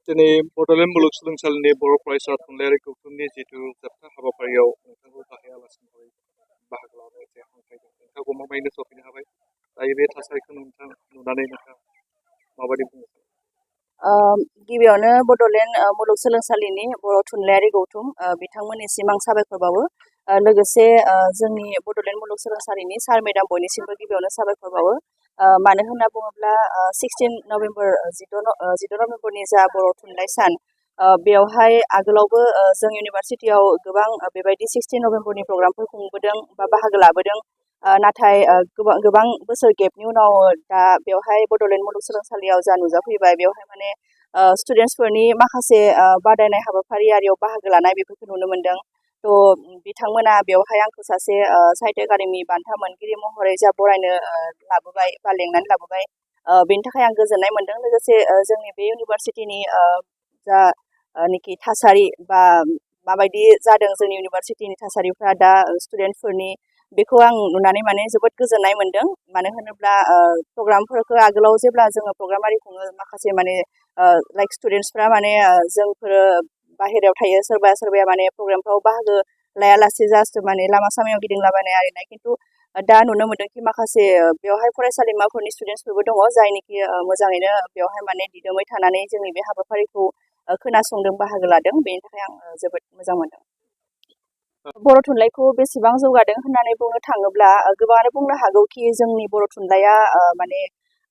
दिनै बड'लेण्ड मुलुगसोलोंसालिनि बर' फरायसा थुनलाइयारि गौथुमनि जिथु जोबथा हाबाफारियाव नोंथांखौ गाहाय आलासिनिफ्राय बाहागो लानो जे हांख्रायदों नोंथाङा गमामायैनो सफैनो हाबाय दायो बे थासारिखौ नोंथां नुनानै नोंथाङा माबायदि बुंनो सानो? गिबियावनो बड'लेण्ड मुलुगसोलोंसालिनि बर' थुनलाइयारि गौथुम बिथांमोननिसिम आं साबायखर बावो लोगोसे जोंनि बड'लेण्ड मुलुगसोलोंसालिनि सार मेडाम बयनिसिमबो गिबियावनो साबायखर बावो मानो होनना बुङोब्ला 16 नभेम्बर 10 नभेम्बरनि जा बर' थुनलाइ सान बेवहाय आगोलावबो जों इउनिभारसिटियाव गोबां बेबायदि 16 नभेम्बरनि प्रग्रामफोर खुंबोदों बा बाहागो लाबोदों नाथाय गोबां बोसोर गेपनि उनाव दा बेवहाय बड'लेण्ड मुलुगसोलोंसालियाव जा नुजाफैबाय बेवहाय माने स्टुडेन्टसफोरनि माखासे बादायनाय हाबाफारि आरियाव बाहागो लानाय बेफोरखौ नुनो मोनदों थ' बिथांमोना बेवहाय आंखौ सासे साहित्य एकाडेमि बान्था मोनगिरि महरै जा बरायनो लाबोबाय बा लेंनानै लाबोबाय बेनि थाखाय आं गोजोननाय मोनदों लोगोसे जोंनि बे इउनिभारसिटिनि जानिखि थासारि बा माबायदि जादों जोंनि इउनिभारसिटिनि थासारिफ्रा दा स्टुडेन्टफोरनि बेखौ आं नुनानै माने जोबोद गोजोननाय मोनदों मानो होनोब्ला प्रग्रामफोरखौ आगोलाव जेब्ला जोङो प्रग्राम आरि खुङो माखासे माने लाइक स्टुडेन्टसफ्रा माने जोंफोर बाहेरायाव थायो सोरबाया माने प्रग्रामफ्राव बाहागो लायालासे जास्ट माने लामा सामायाव गिदिंलाबायनाय आरिनाय खिन्थु दा नुनो मोनदोंखि माखासे बेवहाय फरायसालिमाफोरनि स्टुडेन्टसफोरबो दङ जायनिखि मोजाङैनो बेवहाय माने दिदोमै थानानै जोंनि बे हाबाफारिखौ खोनासंदों बाहागो लादों बेनि थाखाय आं जोबोद मोजां मोनदों बर' थुनलाइखौ बेसेबां जौगादों होननानै बुंनो थाङोब्ला गोबाङानो बुंनो हागौखि जोंनि बर' थुनलाइया माने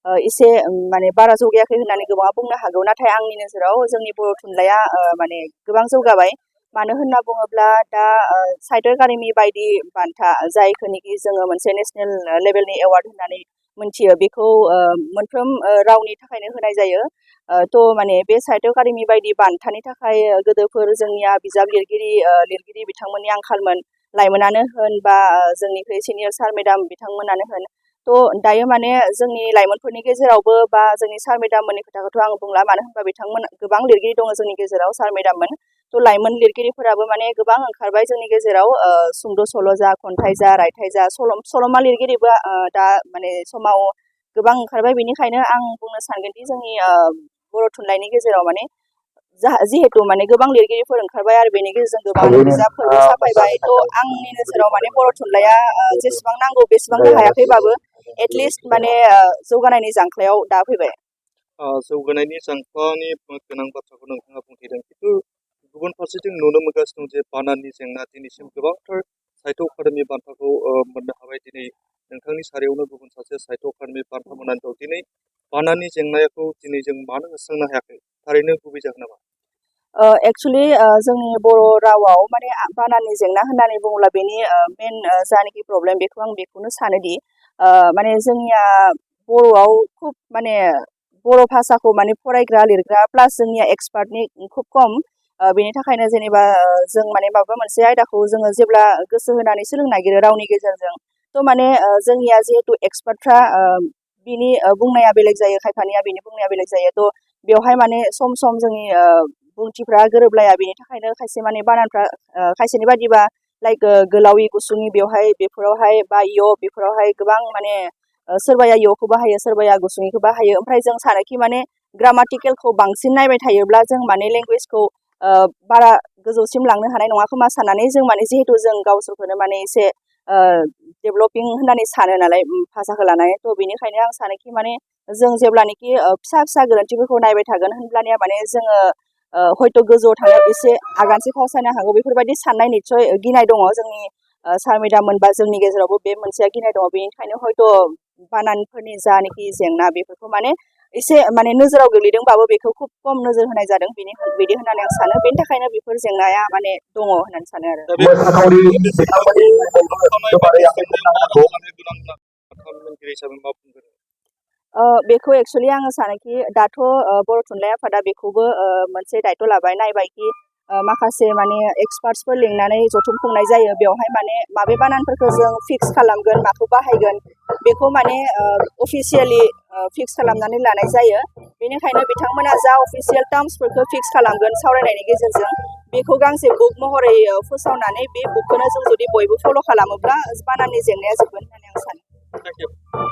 एसे माने बारा जौगायाखै होननानै गोबाङा बुंनो हागौ नाथाय आंनि नोजोराव जोंनि बर' थुनलाइया माने गोबां जौगाबाय मानो होनना बुङोब्ला दा साहित्य एकाडेमि बायदि बान्था जायखौनिखि जोङो मोनसे नेसनेल लेभेलनि एवार्ड होननानै मोनथियो बेखौ मोनफ्रोम रावनि थाखायनो होनाय जायो थ' माने बे साहित्य एकाडेमि बायदि बान्थानि थाखाय गोदोफोर जोंनिया बिजाब लिरगिरि बिथांमोननि आंखालमोन लाइमोनानो होन बा जोंनिख्रुइ सिनियर सार मेडाम बिथांमोनानो होन थ' दायो माने जोंनि लाइमोनफोरनि गेजेरावबो बा जोंनि सार मेडाममोननि खोथाखौथ' आं बुंला मानो होनबा बिथांमोन गोबां लिरगिरि दङ जोंनि गेजेराव सार मेडाममोन थ' लाइमोन लिरगिरिफोराबो माने गोबां ओंखारबाय जोंनि गेजेराव सुंद' सल' जा खन्थाइ जा रायथाइ जा सल'मा लिरगिरिबो दा माने समाव गोबां ओंखारबाय बेनिखायनो आं बुंनो सानगोनदि जोंनि बर' थुनलाइनि गेजेराव माने जिहेतु माने गोबां लिरगिरिफोर ओंखारबाय आरो बेनि गेजेरजों गोबां बिजाबफोरबो साफायबाय थ' आंनि नोजोराव माने बर' थुनलाइया जेसेबां नांगौ बेसेबांनो हायाखैबाबो एटलिस्ट माने जौगानायनि जांख्लायाव दा फैबाय जौगानायनि जांख्लानि गोनां बाथ्राखौ नोंथाङा बुंथिदों खिन्थु गुबुन फारसेथिं नुनो मोनगासिनो दं जे बानाननि जेंना दिनैसिम गोबांथार साहित्य एकाडेमि बान्थाखौ मोननो हाबाय दिनै नोंथांनि सारियावनो गुबुन सासे साहित्य एकाडेमि बान्था मोननानै दं दिनै बानाननि जेंनाखौ दिनै जों मानो सुस्रांनो हायाखै थारैनो गुबै जाहोन नामा एक्सुवेलि जोंनि बर' रावाव माने बानाननि जेंना होननानै बुङोब्ला बेनि मेन जानाखि प्रब्लेम बेखौ आं बेखौनो सानोदि माने जोंनिया बर'आव खुब माने बर' भाषाखौ माने फरायग्रा लिरग्रा प्लास जोंनिया एक्सपार्टनि खुब खम बेनि थाखायनो जेनेबा जों माने माबा मोनसे आयदाखौ जोङो जेब्ला गोसो होनानै सोलोंनो नागिरो रावनि गेजेरजों थ' माने जोंनिया जिहेतु एक्सपार्टफ्रा बिनि बुंनाया बेलेग जायो खायफानिया बिनि बुंनाया बेलेग जायो थ' बेवहाय माने सम सम जोंनि बुंथिफ्रा गोरोबलाया बेनि थाखायनो खायसे माने बानानफ्रा खायसेनि बादिबा लाइक गोलावि गुसुङि बेफोरावहाय बा बेफोरावहाय गोबां माने सोरबाया इय'खौ बाहायो सोरबाया गुसुङिखौ बाहायो ओमफ्राय जों सानोखि माने ग्रामाटिकेलखौ बांसिन नायबाय थायोब्ला जों माने लेंगुवेजखौ बारा गोजौसिम लांनो हानाय नङा खोमा साननानै जों माने जिहेतु जों गावसोरखौनो माने एसे डेभलपिं होननानै सानो नालाय भाषाखौ लानानै थ' बेनिखायनो आं सानोखि माने जों जेब्लानोखि फिसा फिसा गोरोन्थिफोरखौ नायबाय थागोन होनब्लानिया माने जोङो हयथ' गोजौआव थांनो एसे आगानसे फावसायनो हागौ बेफोरबायदि साननाय निस्सय गिनाय दङ जोंनि सार मेडाममोन बा जोंनि गेजेरावबो बे मोनसेया गिनाय दङ बेनिखायनो हयथ' बानानफोरनि जानाखि जेंना बेफोरखौ माने एसे माने नोजोराव गोग्लैदोंबाबो बेखौ खुब खम नोजोर होनाय जादों बिदि होननानै आं सानो बेनि थाखायनो बेफोर जेंनाया माने दङ होननानै सानो आरो बेखौ एक्सुवेलि आङो सानोखि दाथ' बर' थुनलाइ आफादा बेखौबो मोनसे दायथ' लाबाय नायबायखि माखासे माने एक्सपार्टसफोर लिंनानै जथुम खुंनाय जायो बेवहाय माने माबे बानानफोरखौ जों फिक्स खालामगोन माखौ बाहायगोन बेखौ माने अफिसियेलि फिक्स खालामनानै लानाय जायो बेनिखायनो बिथांमोना जा अफिसियेल टार्म्सफोरखौ फिक्स खालामगोन सावरायनायनि गेजेरजों बेखौ गांसे बुक महरै फोसावनानै बे बुकखौनो जों जुदि बयबो फल' खालामोब्ला बानाननि जेंनाया जोबगोन होननानै आं सानो